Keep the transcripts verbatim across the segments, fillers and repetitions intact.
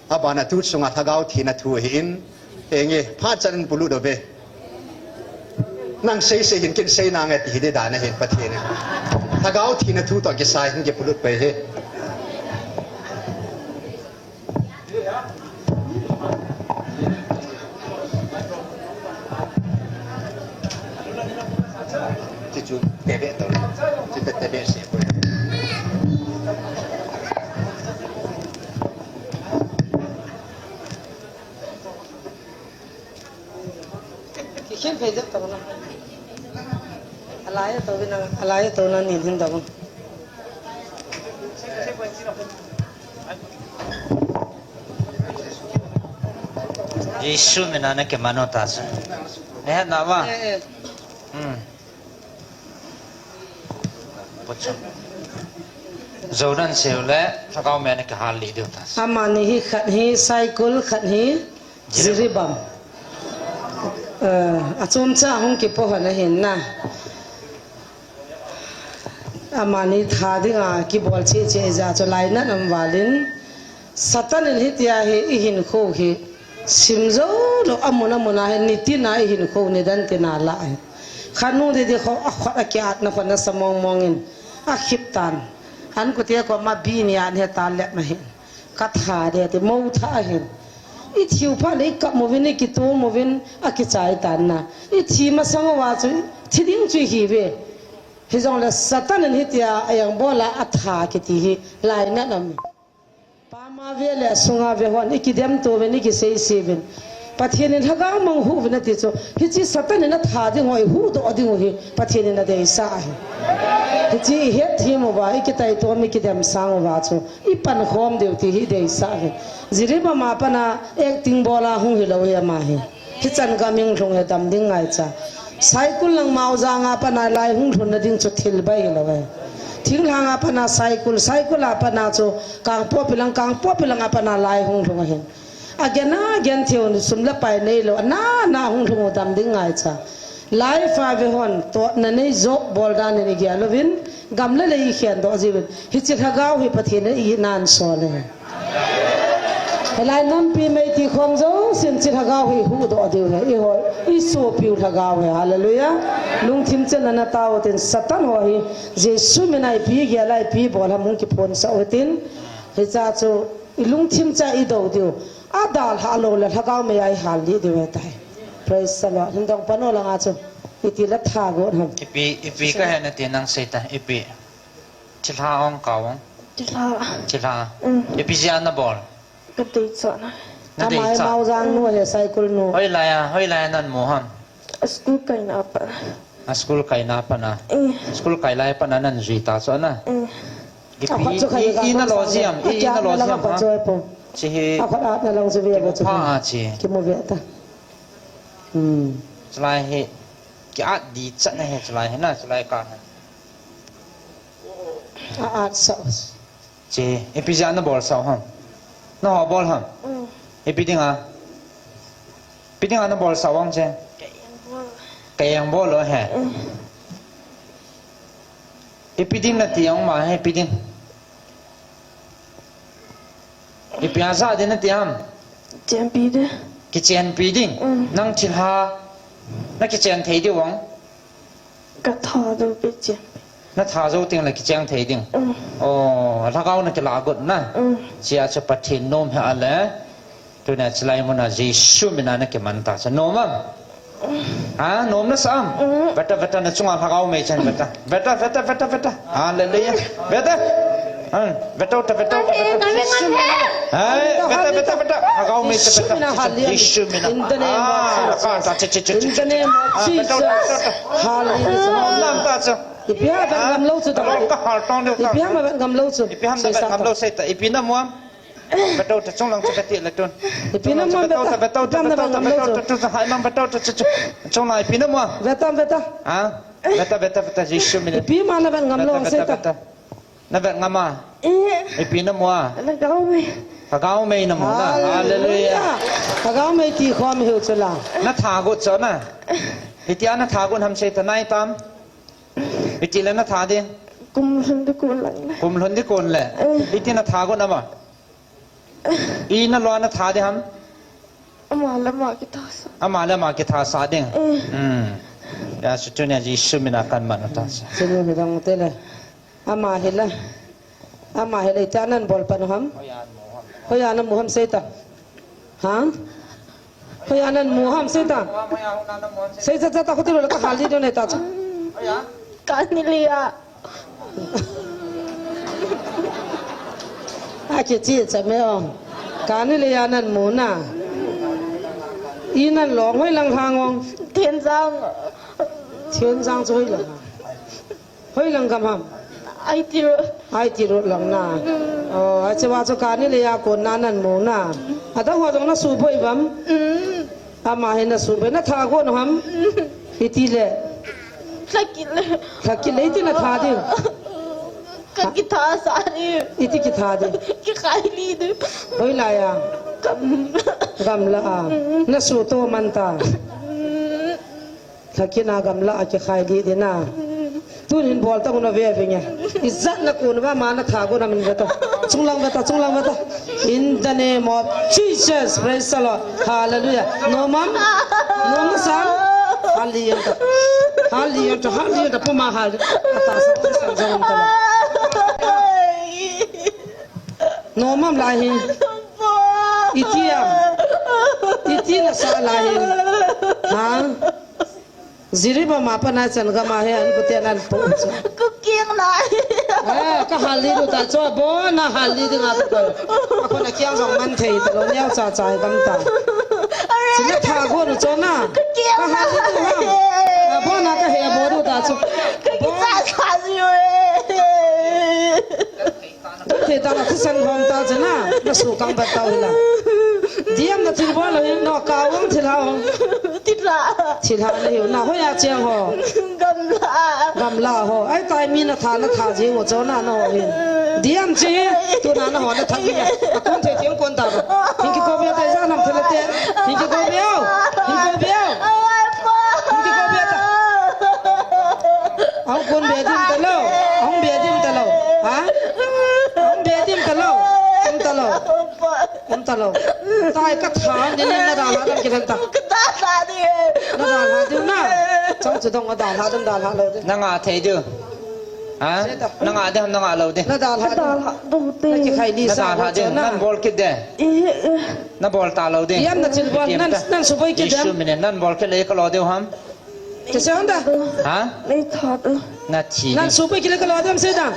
Abana tu chunga lhagao thina thu ahin, henge, phat chan in polut uve. Nang sei sei hin kin sei nange ti hi di dan ahin Pathen in. Lhagao thina thu toh kisai hin kipolut pai hi. Ti chu tebe to. Ti te tebe se ko. Kikhen phei dep tong na. Alai to na, alai to na nin hin dong. Jesu mina na ke mano ta sa. Eh, na ma. Eh, eh. Hmm. Pocho. Zodan seu le, thakau me na ke hal li diu ta sa. Amani hi khat hi, Saikul khat hi, Jiribam. Jiribam. Eh, achom cha hung kipo hon ahin na. Amani tha dinga kibol cheh cheh ja chu lainat um valin. Satan in hitia hi i hinkho hi sim jou lou, amun amun a hi nitin a i hinkho nidan tin a la hi. Khat nung didi kho a khot a kiat na khon na sa mong mong in a khip tan. An kutia ko ma bi ni an he ta lep ma hi. Ka tha de ti mo tha ahin. I thiu pha le i kap movin, i kitu movin, a kichai tan na. I thi masang uva chu, thi ding chu hi ve. Hijongle Satan in hitia a yang bola a tha kiti hi lainat um. Pa ma ve le a sunga ve hon, i kidem to uvin, i kisei sei uvin. Pathen in lhagao mang hu uvin ati chu. Hichi Satan in a tha ding ho i huhdoh ding u hi Pathen in a deisah ahi. Hichi i het thim uva, i kitai to, i kidem sang uva chu. I pankhom diu ti hi deisah ve. Jiribam a pat a acting bol a hung hilou hi ama hi. Hichan gam hung lhung hi dam ding ngaicha. Saikul lang Maojang a pat a lai hung lhun na ding chu thil bai hilou ve. Thinglhang a pat a Saikul, Saikul a pat a chu Kangpokpi lang, Kangpokpi lang a pat a lai hung lhung ahin. Agen agen thei u sum le pai neilou, ana ana hung lhung u dam ding ngaicha. Life a ve hon, totna nei jo bol dan in i gel uvin, gam le lei i khen doh jiuvin. Hichi lhagao hi Pathen in i nan sol e. Hilai nampi mei ti khom jousen chi lhagao hi huhdoh diu ahi, i hoi, i sopiu lhagao hi, hallelujah. Lungthim chenna na tao tin Satan ho hi, Jesu mina ipi gel a ipi bol ham hung kiphonsah u tin, hicha chu i lungthim cha i do diu, a dalha lou le lhagao mei a i hal lih diu ahitai. Praise the Lord. Hin dong pano langa chu. Iti la tha got ham. Ipi, ipi ka he na ti nang sei ta, ipi. Thilha ong ka ong. Thilha. Thilha. Mm. Ipi jeh a na bol. Ka dei chon a. Na dei chon. Amai Maojang nu he Saikul nu. Hoilai a, hoilai a nan mu ham. A school kaina a pat a. A school kaina a pat a. Eh. School kai lai a pat a nan jui ta chon a. Eh. Ipi, i, i na lo jiam, i, i na lo jiam ha. Chi hi. A khot at na lang chu ve ve chu. Pha a chi. Kimu ve ta. Hmm. Chulai hi. Ki at di chat na he chulai hi na, chulai ka he. A at sa. Chi, ipi jeh a na bol sa ham. Na ho bol ham. Mm. Ipi dinga. Ipi dinga na bol sa vang che. Ka eng bol. Ka eng bol lo he. Mm. Ipi ding na ti ang ma he, ipi ding. Ipi a ja ding na ti ham. Chenpi ding. Kichenpi ding. Mm. Nang thilha. Na kichen thei diu vang. Ka tha jou pe chen. Na tha jou teng le kicheng thei ding. Mm. Oh, lhagao na kila got na. Mm. Chia chu Pathen nom he a le. Tuna chulai muna Jesu mina na kiman ta cha. Nom am? Ha, nom na sa am? Mm. Veta, veta, na chunga lhagao mei chen veta. Veta, veta, veta, veta. Hallelujah. Veta. Ha, veta, veta, veta, veta. Hai, veta, veta, veta. Lhagao mei cha veta. Jesu mina, hallelujah. Jesu mina. In the name of Jesus. Ah, ka ta, che, che, che, che, che. In the name of Jesus. Ah, veta, veta, veta. Hallelujah. Nom nam ta cha. Ipi ham vet ngam lou chu ta. Ka hal tong leu ta. Ipi ham vet ngam lou chu. Ipi ham vet ngam lou sei ta. Ipi na mu am? Veta u ta chunglang chu kati le tun. Ipi na mu veta. Veta u ta, veta u ta, veta u ta, veta u ta, hai mang veta u ta chu chu. Chunglang ipi na mu. Veta, veta. Ha? Veta, veta, veta, Jesu mina. Ipi ma na vet ngam lou sei ta. Veta, veta. Na vet ngam a? Eh. Ipi na mu a? Lhagao mei. Lhagao mei na mu na. Hallelujah. Hallelujah. Lhagao mei ti khom hiu chu la. Na tha got chu na. Hiti a na tha got ham sei ta nai tam. Hiti le na tha di. Kum lhun di kon lang na. Kum lhun di kon le. Eh. Hiti na tha got na ma. Ina lo na tha ding ham? Ama le ama kitha sa. Ama le ama kitha sa ding. Eh. Hmm. Ya, chu chu nia Jesu mina kan man ta sa. Chu ni dang te le. Ama hi la. Ama hi la, ita nan bol pan ham. Hoiya nan mu ham seita. Ha? Hoiya nan mu ham seita. Seita ta ta khuti lo ka hal di do ne ta cha. Kani le ya. Akichi cha me o. Kani le ya nan mu na. Ina lo hoi lang hang ong. Thenjang. Thenjang chu hoi lang. Hoi lang gam ham? I T road. I T road lang na. Mm. Oh, ache wa chu kani le ya kon na nan mu na. Adang ho jong na suboi bam? Mm. Ama hi na suboi na tha gon ham? Mm. Iti le? Thakit le. Thakit le iti na tha ding? Ka kitha sa ding. Iti kitha ding? Kikhai li ding. Hoi lai a? Gam. Gamla a. Mm. Na su to man ta. Mm. Thakit na gamla a kikhai li ding na. Tunin bol ta un a ve ve nge. Ijat na kun va ma na tha gon a min ve ta. Chunglang ve ta, chunglang ve ta. In the name of Jesus, praise the Lord. Hallelujah. Nom am? Nom na sam? Hallelujah. Hallelujah, hallelujah. Puma hal. Ata sa sa sa sa. Nom am lai hi. Iti am? Iti na sa lai hi. Ha? Jiribam a pat na chan gam a hi an pute nan po chu. Ka kiang nai. Eh, ka hal li du ta chu, bon na hal li ding a tu ko. A ko na kiang jong man thei ta lo, neo cha cha gam ta. Are. Sina tha go nu chu na. Ka kiang nai. Ka hal li du ha. A bon na ka he bo du ta chu. Ka kicha cha ji e. Te ta na thisan hom ta chena, na su kang bat tau hila. Diam na thil bol lo hi, no ka wang thil ha ho. Thil ha. Thil ha le hi, na hoiya cheng ho. Gamla. Gamla ho. Ai tai mi na tha na tha jing ho chona na ho hi. Diam chi, tu na na ho na tha hi. A kon the cheng kon ta ba. Hin ki ko be tai ja nam thil te. Hin ki ko be o. Hin ko be o. Hin ki ko be ta. Ahung kon be dim ta lo. Ahung be dim ta lo. Ha? Ahung be dim ta lo. Um ta lo. Um ta lo. Tai ka tha ni ni na dalha dam ki thang ta. Ka dalha ni. Na dalha dam na. Chang chu dong dalha dam dalha lo de. Na nga thei diu. Ha? Na nga de na nga lo de. Na dalha dam. Dalha dam te. Na ki khai ni sa dalha de. Nan bol kit de. Eh, eh. Na bol ta lo de. Yam na thil bol nan, nan suboi kit de. Jesu mina nan bol kit le ka lo diu ham. Kisa hon da? Ha? Nei tha da. Na thi. Nan suboi kile ka lo dem se da.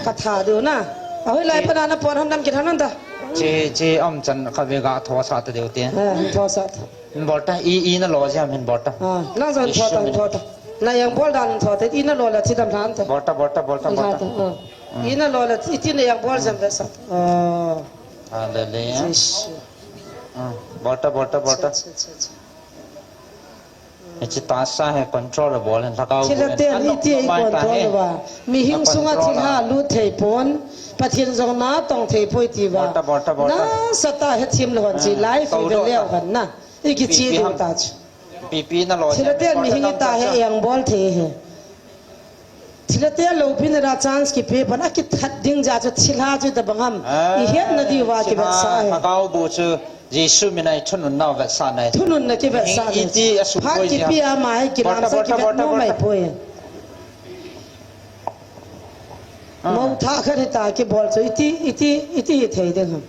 Ka tha do na. Ahoi lai pa na na pon hon dam kit hon da. Che, che, um chan ka ve ga tho sa ta deu te. Ha, tho sa ta. Hin bol ta, i, i na lo jam hin bol ta. Ha, na jan tho ta, tho ta. Na yang bol dan tho ta, i na lo la chi dam han ta. Bol ta, bol ta, bol ta, bol ta. Ha. I na lo la chi, ti na yang bol jam da sa. Oh. Hallelujah. Jesu. Hmm. Bol ta, bol ta, bol ta. Cha, cha, cha, cha. Hiche tahsa hi control abol in lhagao. Thilha ten iti ei control uva. Mihing sunga thilha lut thei pon, Pathen jong na tong thei poi ti uva. Nasatah a hethem lou hon chi, life hi ve leu hon na. I kichi diu ta chu. Thilha ten mihing ita hi eng bol thei hi. Thilha te loupina a chance kipe pan a kithat ding jeh chu thilha chu tabang ham. Ah, i hetna diuva kivetsah ahi. Lhagao bu chu Jesu mina i thununna vetsahna ahi. Thununna kivetsahna ahi. Iti a sukoi phat kipe a ama hi kilamsa kivet nom ahi poi. Ah. Mou thah khat hita kibol chu iti, iti, iti hithei ding ham.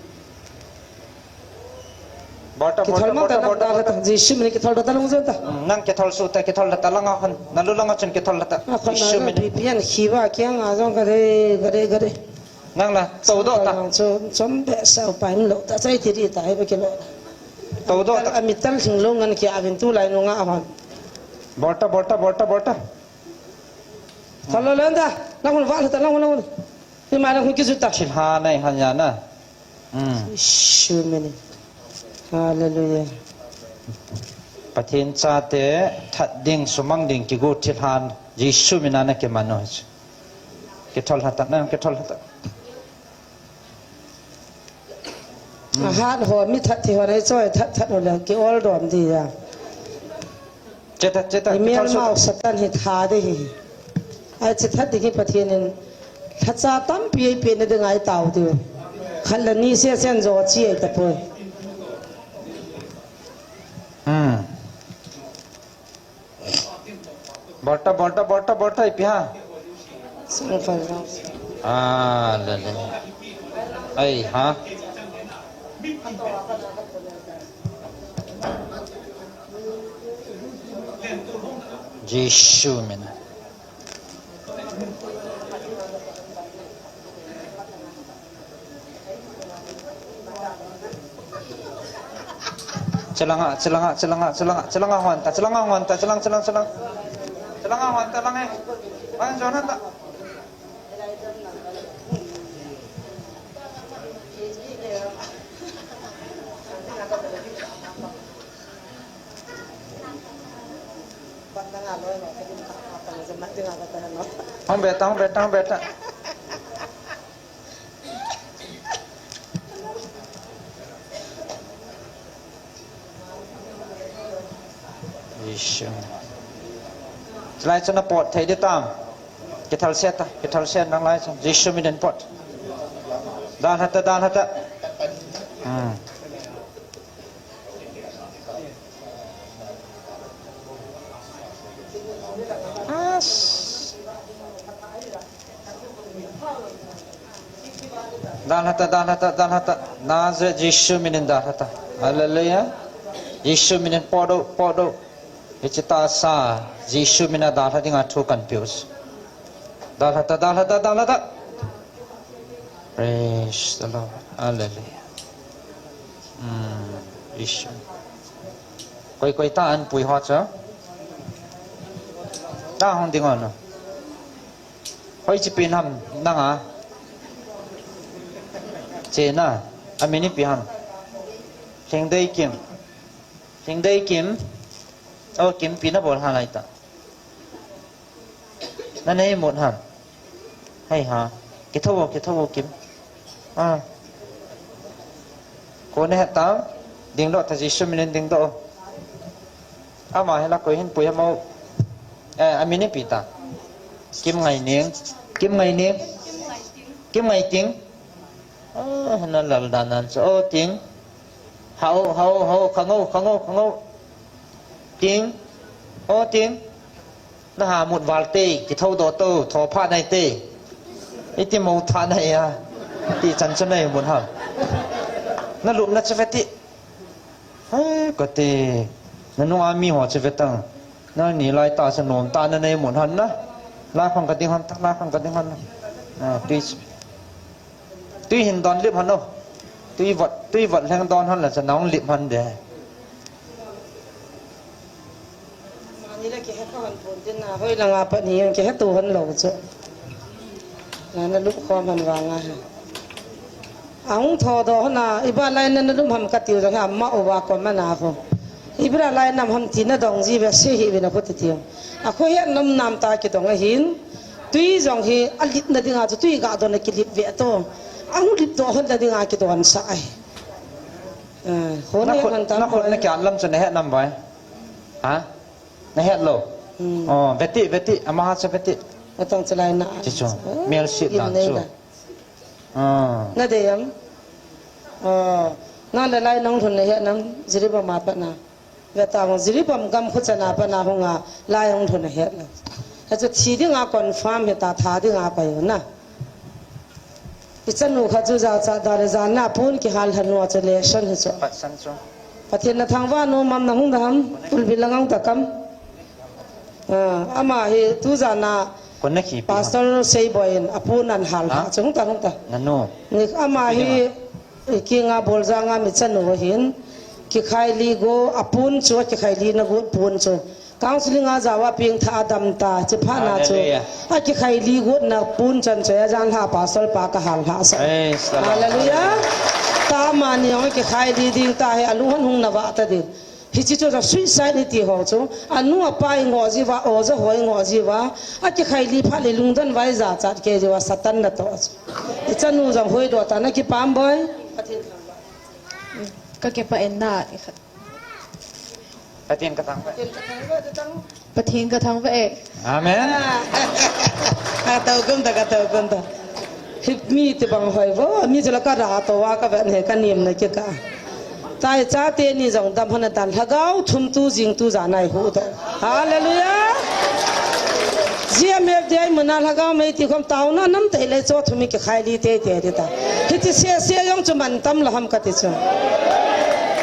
Bol ta, bol ta, bol ta, bol ta, bol ta. Jesu mina kithol ta, ta lung jong ta. Hmm, nang kithol suh ta, kithol ta, langa khun. Na lu langa chun kithol ta. A khun Jesu mina. Pi, pi an khiva kiang a jong ka re, ka re, ka re. Nang la, to do ta. Chom, chom be sa upai lou ta, chai ti ri ta, hi be kilo. To do ta. A mital thing lou ngan ki avin tulai nunga hon. Bol ta, bol ta, bol ta, bol ta. Thalo lenda, nang khun va ta, nang khun, nang khun. Ni ma nang khun kijut ta. Thilha nei han ya na. Mm. Jesu mina. Hallelujah. Pathen chate that ding, sumang ding kigo thilhan Jesu mina na kimano. Kithol hata na, kithol hata. Ahat ho mi that thi ho nei choi that that ho le ki ol dom di ya. Cheta, cheta, i mial mau Satan hi tha de hi. Ai chi that ding hi Pathen in lhacha tampi ei pe na ding ai tao diu. Khat le ni sesen jo chi ai tapoi. Hmm. Bolta, bolta, bolta, bolta, ipi ham. Sing fal jong. Ah, le, le. Ai, ha. Jesu mina. Chalanga, chalanga, chalanga, chalanga, chalanga hon ta, chalanga hon ta, chalang, chalang, chalang. Chalanga hon ta lang eh. Hon, Jonathan ta. Hung beta, hung beta, hung beta. Jesu. Chulai chun na pot thei di tam. Kithal se ta, kithal se nang lai chun. Jesu minin pot. Dalha ta, dalha ta. Hmm. As. Dalha ta, dalha ta, dalha ta. Nazareth Jesu minin dalha ta. Hallelujah. Jesu minin pot u, pot u. Hiche tahsa Jesu mina dalha dinga thu kahin peh u. Dalha ta, dalha ta, dalha ta. Praise the Lord. Hallelujah. Hmm, Jesu. Koi, koi ta an pui ho chu. Ta hung ding un. Hoiche pen ham nanga. Chena. Amin ipi ham. Lhingdei Kim. Lhingdei Kim. O Kim, ipi nabol ham lai ta. Nanei mut ham. Hei ha. Kitho o, kitho o Kim. Ah. Koi nahet tam. Dingdoh ta, Jesu minin dingdoh o. Ama hila koi hin pui ham o. Eh, amin ipi ta. Kim Ngaining. Kim Ngaining. Kim Ngaiting. Oh, na lal dan nan chu. Oh, Ting. Hao, hao, hao, khangou, khangou, khangou. Ting. Oh, Ting. Na ha mut val te, kitho doh to, tho pha nai te. Iti mo tha nai a. Ti chan chu nei mut ham. Na lupna chu ve ti. Hai, kati. Na nunga mi ho chu ve tang. Nani lai ta sa nom ta nanei mut ham na. Lai khang ka ding ham ta, lai khang ka ding ham na. Ah, please. Tui hin don lip hon o. Tui vat, tui vat lheng don hon la cha nong lip hon de. Mani la kihe kha hon pon tin na, hoi langa pat ni kihe tu hon lou chu. Na, na lup khom hon vanga he. Ahung tho doh hon a, iba lai na na lup ham kati u jong he ama uva ko mana ho. Ibra lai nam ham ti na dong ji ve se hi ve na ko ti ti. A kho he nom nam ta kidong ahin. Tui jong hi alipna dinga chu tui ga don a kilip ve to. Ahung lip doh hon na dinga kidon sa ai. Eh, hon na he khut, hon tam na khut hon. Na kiat lam chu na het nam vai. Ha? Na het lou. Hmm. Oh, ve ti, ve ti, ama ha chu ve ti. Atang chalai na. Chi chu. Eh, mel sit in dan nei chu. Na. Ah. Na dei am? Oh, na le lai nong lhun na het nam, Jiribam a pat na. Ve ta hung, Jiribam gam khu chana pat na hung a, lai hung lhun a het na. Hichu thi dinga confirm hita, tha dinga pai u na. I chanu kha chu jachat dan le jan na pun kihal lhan u a chu lesson hi chu. Pathen na thangvah nom am, na hung da ham, pulpit lang hung ta kam. Ah, ama hi tu jan a Pastor Seiboi in apun an hal ha chu hung ta, hung ta. Nanu. Ni ama hi Kinga Boljang a mi chanu ahin, kikhai li go apun chu, kikhai li na got pun chu. Counseling a jaoa pengtha a damta, chiphat na chu. Hallelujah. A kikhai li got na pun chan chu, a jan lha pastor pa ka hal lha sa. Praise the Lord. Hallelujah. Ta mani ong kikhai li ding ta he, alung hon hung na vah ta ding. Hichi chu ja suicide ni ti ho chu. Anu apa i ngo jiuva, oja ho i ngo jiuva. A kikhai li phat le lungdon vai jachat kei jiuva, Satan na to chu. I chanu jong hoi doh ta na kipah em boi. Ka kipah e na. Pathen ka thangvah e. Pathen ka thangvah e. Amen. Ka tao kum ta, ka tao kum ta. Hi mi ti bang hoi vo, mi chu la ka ra to wa ka ven he ka nim na ki ka. Tai chate ni jong dam hana tan lhagao thum tu jing tu ja nai hu to. Hallelujah. G M F D I muna lhagao mei ti khom tau na nam te le cho thumi ki khai li te te ti ta. Hi ti se se jong chu man tam la ham ka ti chu.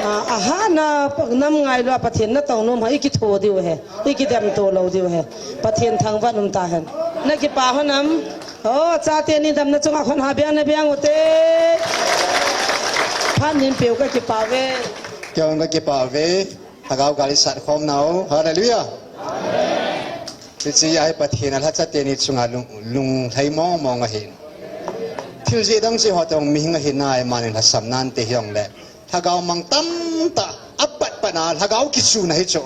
A, a ha na nam ngai lo Pathen na tong nom ha i ki tho diu he. I ki dem to lo diu he. Pathen thangvah um ta hen. Na ki pa ho nam. O, chate ni damna chunga khon ha biang na biang u te. Phan nin peu ka kipah ve. Kei ka kipah ve. Lhagao gal i sat khom nau. Hallelujah. Hiche a hi Pathen a lhacha teni chunga lung, lunglhai mong mong ahin. Thil jeh dang jeh ho tong mihing ahin a, i manin lhasam nan te hiong le. Lhagao mang tam ta, apat pat na, lhagao kichu na hi chu.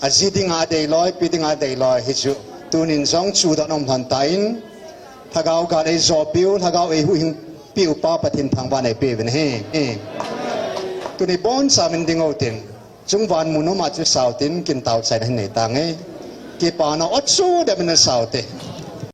Aji dinga dei loi, pi dinga dei loi, hi chu. Tunin jong chu da nom lhon ta in. Lhagao gal ei jo piu, lhagao ei huhhing piu pa Pathen thangvah nei piu vin he. He. Tuni bon sa min ding o tin. Chung van mun um a chu sau tin, kin tau chai na hin nei ta nge. Kipa na o chu da min sau te.